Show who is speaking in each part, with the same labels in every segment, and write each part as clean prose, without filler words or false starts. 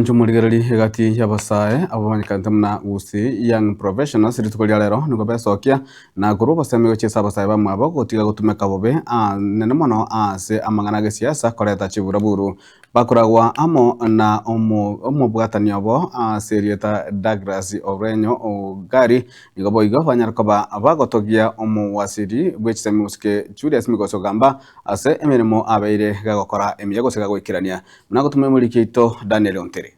Speaker 1: Inche omorigereria egati y'abasae abwo bamanyekanete buna Gusii Young Professionals rituko ria rero nigo besokia na korwa obosemi gochia ase abasae bamwabo gotiga gotumeka bobe anene mono ase amang'ana agesiasa koreta chiburaburu. Bakoragwa amo na omobwatani obo ase erieta Douglas Orenyo Ogari nigo boigo banyare koba bagotogia omowasiri bwe chisemi mosike Julius Migosi Ogamba ase emeremo abeire gagokora emiya gose gagoikerania Buna gotoma omoriki oito Daniel Ontere.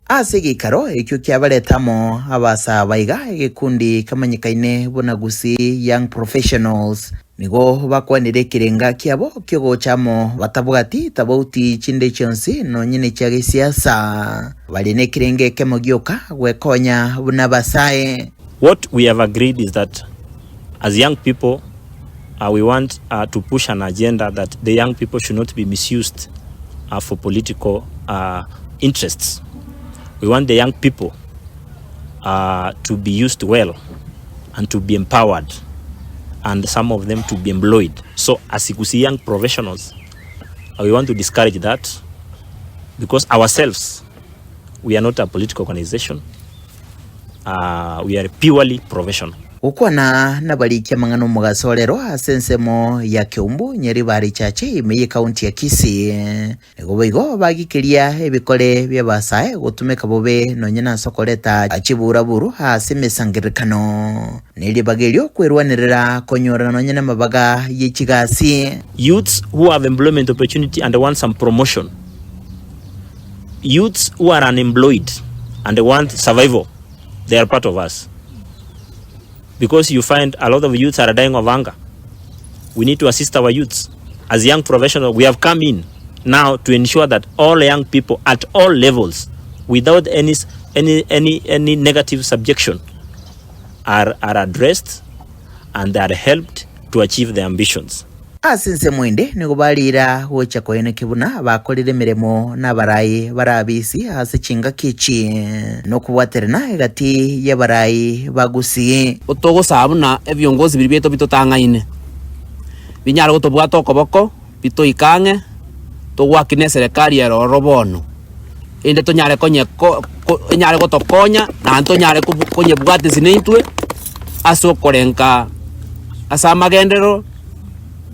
Speaker 2: Ase egeikaro ekio kiabarete amo abasaa iga egekundi kemanyekaine buna Gusii Young Professionals nigo bakwanire ekerenga kiabo kiogocha amo batabwati tabauti chinde chionsi nonye nechia gesiasa. Bare nekerengo ekemo gioka gwekonya buna abasae.
Speaker 3: What we have agreed is that as young people we want to push an agenda that the young people should not be misused for political interests. We want the young people to be used well and to be empowered and some of them to be employed. So as Gusii young professionals, we want to discourage that because ourselves we are not a political organization. We are purely professional.
Speaker 2: Gokwana nabariki amang'ana omogaso orero ase ensemo ya Keumbu, Nyaribari Church ime y'ecounty ya Kisii. Nigo boigo bagikeria ebikore bi'abasae gotumeka bobe nonye nase okoreta chiburaburu ase emesangererekano, ne ribaga erio kwerwanerera konyora nonye namabaga ye chigasi.
Speaker 3: Youths who have employment opportunity and want some promotion. Youths who are unemployed and want survival, they are part of us. Because you find a lot of youths are dying of hunger. We need to assist our youths. As young professionals, we have come in now to ensure that all young people at all levels, without any, any, any, any negative subjection, are, are addressed and they are helped to achieve their ambitions.
Speaker 2: Ase ensemo ende nigo bariira gocha koenekia buna bakorire emeremo nabarai bare abisi ase chingaki echi, na okobwaterana egati y'abarai ba Gusii.
Speaker 4: Togosaba buna ebiongozi biria biaito bitotang'aine, binyare gotobwata okoboko, bitoike ang'e, togoakina eserekari ere ororo bono, erinde tonyare konye ko enyare gotokonya naende tonyare konyebwatisia naintwe ase okorenka ase amagenderero.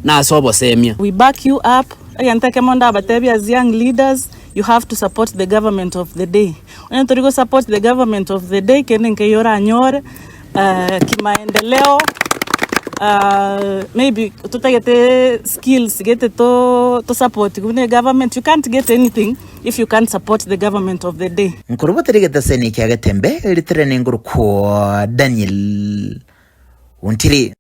Speaker 4: na ase obosemia.
Speaker 5: We back you up, egento ekemo ndabatebie as young leaders, you have to support the government of the day. Onye tori go support the government of the day kende nkeiyo oranyore kimaendeleo maybe totagete skills gete to support buna egovernment, you can't get anything if you can't support the government of the day.
Speaker 2: Nkorobotera egetaseni kia Getembe, ritere nengorokwo Daniel Ontiri.